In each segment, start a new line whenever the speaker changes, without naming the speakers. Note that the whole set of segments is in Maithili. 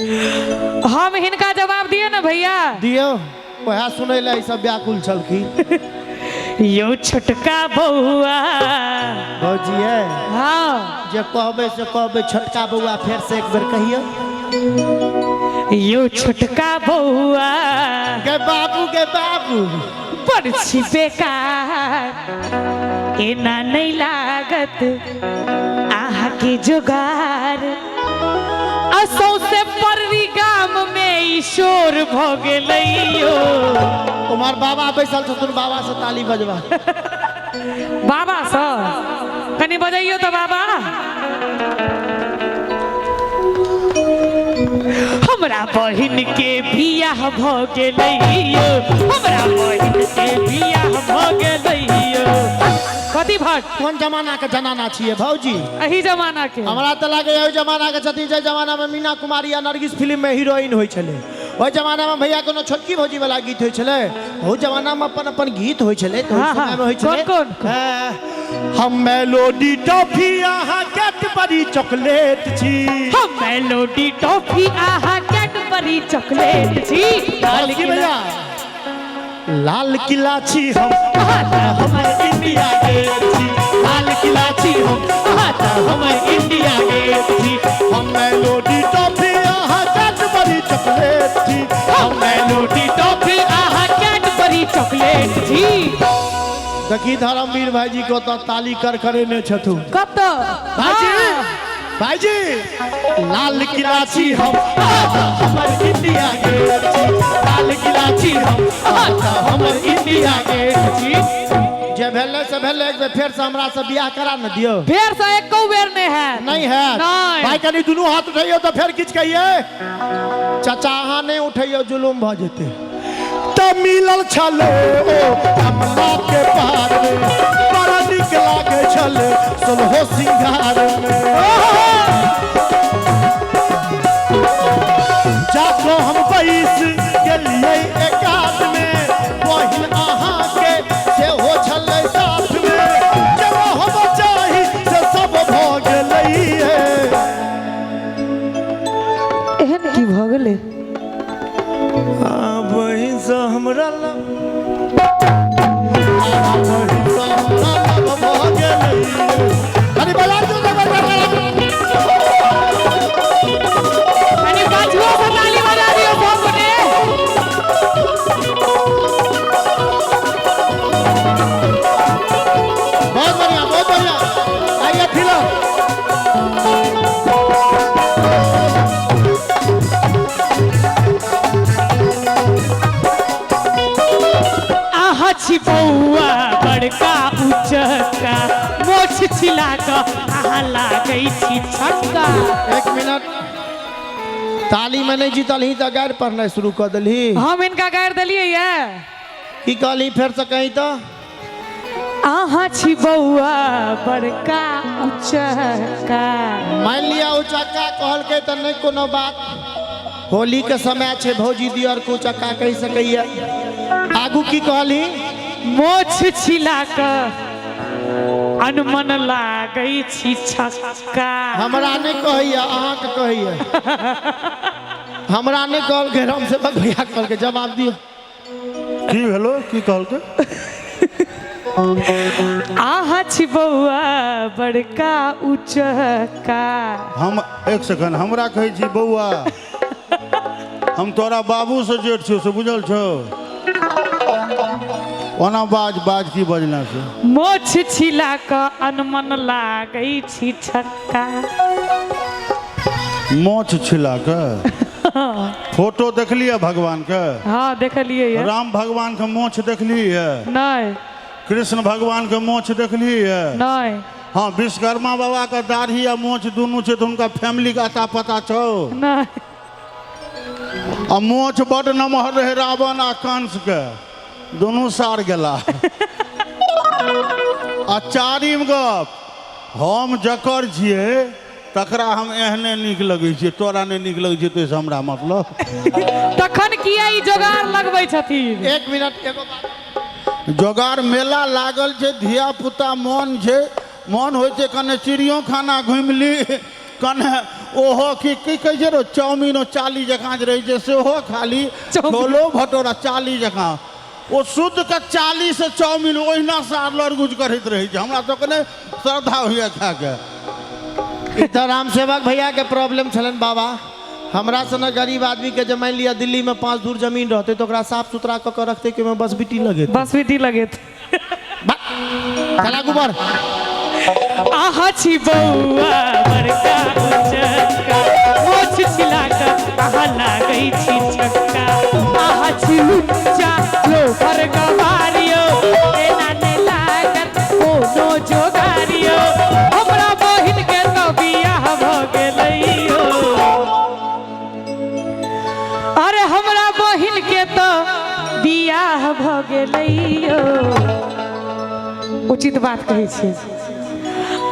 हम हिनका जवाब दिए ना भैया।
दियौ, वएह सुनै लए ई सब व्याकुल छलखिन।
यौ छोटका बौआ।
भौजी ये।
हाँ।
जे कहबै से कहबै, छोटका बौआ फेर से एक बेर कहियौ।
यौ छोटका बौआ।
गे बाबू, गे बाबू।
बड़ छी बेकार, एना नहीं लागत अहाँ के जोगार। आ सौंसे पररी गाम में ई शोर भ गेलै यौ।
तुम्हार बाबा बैसल छथुन, बाबा से ताली बजबा।
बाबा सँ कनि बजैयौ तऽ बाबा। हमरा बहिन के बियाह भ गेलै यौ, हमरा बहिन के बियाह भ गेलै यौ। कथी भट?
कोन जमाना के जनाना छियै भौजी?
एही जमाना के।
हमरा तऽ लागैए ओहि जमाना के छथिन जाहि जमाना में मीना कुमारी आ नरगिस फिल्म में हीरोइन होइ छलै। ओहि जमाना में भैया कोनो छोटकी भौजी वाला गीत होइ छलै। ओहि जमाना में अपन अपन गीत होइ छलै, तऽ ओहि
हाँ,
समय में होइ छलै।
कोन, कोन?
हम मेलोडी टॉफी अहाँ कैडबरी चॉकलेट छी।
हम मेलोडी टॉफी अहाँ कैडबरी चॉकलेट छी।
लाल की भैया लाल किला छी हम, अहाँ तऽ हमर इंडिया गेट छी। लाल किला छी हम, अहाँ तऽ हमर इंडिया गेट छी। हम मेलोडी टॉफी अहाँ कैडबरी चॉकलेट छी।
हम मेलोडी टॉफी अहाँ कैडबरी चॉकलेट छी।
देखी धर्मवीर भाईजी को तऽ ताली कर करेने छथुन।
कतऽ?
भाईजी, भाईजी, लाल किला छी हम, अहाँ तऽ हमर इंडिया गेट छी। लाल किला छी हम, अहाँ तऽ हमर इंडिया गेट छी। जे भेलै से भेलै, एक बेर फेर से हमरा से बियाह करा ने दियौ।
फेर से एको बेर नहि हैत।
नहीं हैत।
नहि।
भाई कनि दुनू हाथ उठैयौ तऽ फेर किछु कहियै। चाचा अहाँ नहि उठैयौ, जुलुम भऽ जेतै। तऽ मिलल छलै ओ कमला के पार में, बड़ा नीक लागै छलै सोलहो सिंगार में। जाको हम बैस गेलियै एकात में, बहिन अहाँके सेहो छलै साथ में। जे हम चाही से सब भऽ गेलै।
एहन की भऽ गेलै?
बहिन से हमरा लग, बहिन से हमरा लग भऽ गेलै। कनि बजा दियौ तऽ बजा दियौ।
कनि पाछुओ से ताली बजा दियौ सब गोटे।
बहुत बढ़िया, बहुत बढ़िया। आइए फिल्म।
अहाँ छी बौआ बड़का उचक्का, मोछ छिला कऽ अहाँ लागै छी छक्का।
एक मिनट, ताली में नहीं जीतल ही तऽ गारि पढ़नाइ शुरू कऽ देलही।
हम हिनका गारि देलियै ये।
की कहली फेर से कही तऽ?
अहाँ छी बौआ बड़का उचक्का।
मान लिया उचक्का कहलकै तऽ नहि कोनो बात। होली के समय छै, भौजी दियर के उचक्का कहि सकैया। आगू की कहली?
मोछ छिला कऽ अनमन लागै छी छक्का।
हमरा नहि कहैया, अहाँके कहैया। हमरा नहि कहलकै, राम सेवक भैया कहलकै। जवाब दियौ।
की भेलो, की कहलकै?
अहाँ छी बौआ बड़का उचक्का।
हम एक सेकंड, हमरा कहै छी बौआ? हम तोरा बाबू से जेठ छियौ से बुझल छौ? ओना बाज बाज, की बजना से?
मोछ छिला कऽ अनमन लागै छी छक्का।
मोछ छिला के फोटो देखलियै भगवान के?
हाँ देखलियै ये।
राम भगवान के मोछ देखलियै?
नहि।
कृष्ण भगवान के मोछ देखलियै?
नहि।
हाँ, विश्वकर्मा बाबा के दाढ़ी आ मोछ दुनू छै तऽ हुनका फैमिली के अता पता छौ?
नहि।
आ मोछ बड नमहर रहे रावण आ कंस के, दुनू सार गेला। आ चारिम गप, हम जकर छियै तकरा हम एहने नीक लगै छियै, तोरा नहि नीक लगै छै ताहिसँ हमरा मतलब।
तखन किया ई जोगार लगबै छथिन?
एक मिनट, एगो बात।
जोगार मेला लागल छै, धिया पुता मन छै, मन होइ छै कने चिड़ियो खाना घुमि ली, कने ओहो की की कहै छै रो चाउमीन ओ चाली जकाँ जे रहै छै सेहो खाली।
चाउमीन।
छोलो भटोरा चाली जकाँ, ओ शुद्धके चाली से चाउमीन ओहिना सार लड़गुज करैत रहै छै। हमरा सबके नहि श्रद्धा होइए खाके।
ई तऽ राम सेवक भैया के प्रॉब्लम छलनि बाबा। हमरा सनक गरीब आदमी के जे मानि लिअ दिल्ली में 5 धूर जमीन रहतै तऽ ओकरा साफ सुथरा कऽ के रखतै कि ओहिमे बस बिट्टी लगेतै?
बस बिट्टी लगेतै।
चल आगू बढ़।
अहाँ छी बौआ बड़का उचक्का, मोछ छिला कऽ अहाँ लागै छी छक्का। अहाँ छी लुच्चा लोफर गवारियो, एना नहि लागत कोनो जोगारियो। हमरा बहिन के तऽ बियाह भऽ गेलैयो, अरे हमरा बहिन के तऽ बियाह भऽ गेलैयो। उचित बात कहै छी,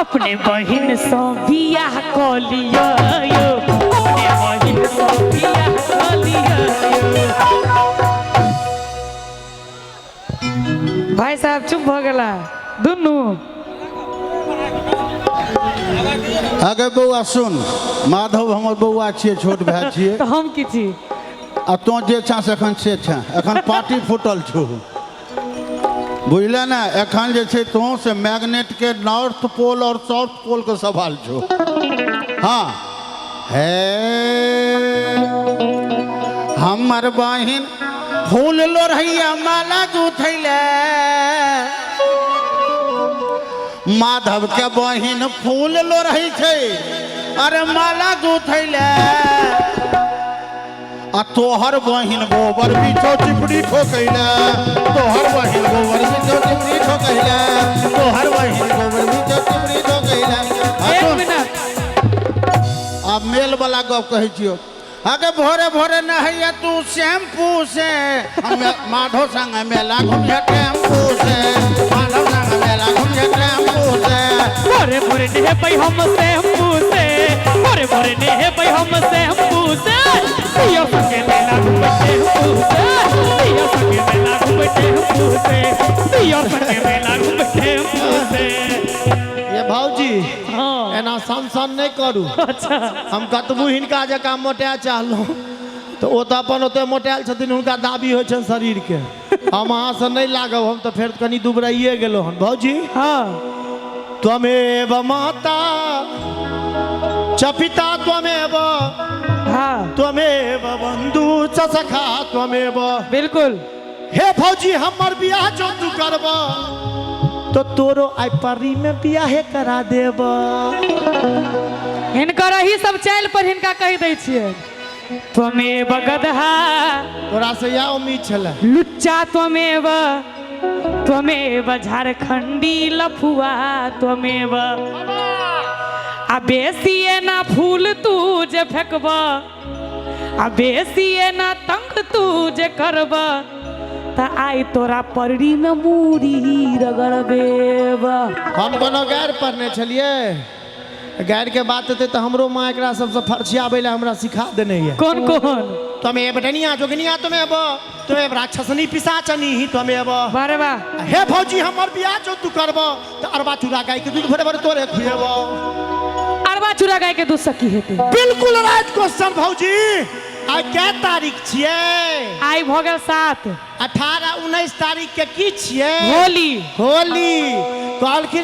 अपने बहिन सँ बियाह कऽ लिअ यौ, अपने बहिन सँ बियाह कऽ लिअ यौ। भाई साहब चुप भऽ गेला दुनू।
अगे बौआ सुन, माधव हमर बौआ छियै, छोट भाय छियै।
तऽ हम की छी?
आ तोँ जे छँ से एखन से छँ, एखन पार्टी फूटल छौ, बुझले ने? एखन जे छै तोँ से मैग्नेट के नॉर्थ पोल और साउथ पोल के सवाल छौ। हाँ हे हमर बहिन फूल लोढ़ैया माला गुथैले, माधव के बहिन फूल लोढ़ै छै अरे माला गुथैले, आ तोहर बहिन गोबर बिछो चिपड़ी ठोकैले, तोहर बहिन गोबर बिछो चिपड़ी ठोकैले, तोहर बहिन गोबर बिछो चिपड़ी ठोकैले। आ
एक
सुन,
मिनट,
आब मेल वाला गप कहै छियौ। अगे भोरे भोरे नहैया तू शैम्पू से, हम माधव संग मेला घुमिया टेम्पू से, माधव संग मेला घुमिया टेम्पू से।
भोरे भोरे नेहबै हम शैम्पू से, भोरे भोरे नेहबै हम शैम्पू से, पिया संगे मेला घुमै टेम्पू से, पिया संगे मेला घुमै टेम्पू से, पिया संगे मेला घुमै टेम्पू से।
ये भाउजी,
हाँ।
एना सन सन नहि करू।
अच्छा।
हम कतबू हिनका जकाँ मोटा चाहलहुँ तऽ ओ तऽ अपन ओते मोटायल छथिन, हुनका दाबी होइ छनि शरीरके। हम अहाँसँ नहि लागब, हम तऽ फेर कनि दुबराइए गेलहुँ हन। भाउजी,
हाँ।
त्वमेव माता च पिता त्वमेव,
हाँ,
त्वमेव बंधु च सखा त्वमेव।
बिल्कुल।
हे भौजी, हमर बियाह जो तू करब तो तोरो आई परी में बियाहे करा देब।
हिनकर एही सब चालि पर हिनका कहि दै छियै, त्वमेव गदहा।
तोरा से इएह उम्मीद छलै।
लुच्चा त्वमेव, त्वमेव झारखंडी लफुआ त्वमेव। आ बेसी एना फूल तू जे फेकब, आ बेसी एना तंग तू जे करब, तऽ आइ तोरा परड़ी में मूड़ी रगड़बेब।
हम कोनो गैर पढ़ने छलियै? गैर के बात हेतै तऽ हमरो माँ एकरा सबसँ फरछियाबै लए हमरा सिखा देने यऽ।
कोन कोन?
त्वमेव डनिया जोगिनिया त्वमेव, त्वमेव राक्षसनी पिशाचनी ही त्वमेव।
वाह रे वाह।
हे भौजी, हमर बियाह जो तू करब तऽ अरबा चूड़ा गाय के दूध भरे भरे तोरे खुएब।
अरबा चूड़ा गाय के दूध से की हेतै?
बिल्कुल राइट क्वेश्चन। भौजी, आइ कै तारीख छियै?
आइ भऽ गेल 7।
18 19 तारीख के की छियै?
होली।
होली कहलखिन।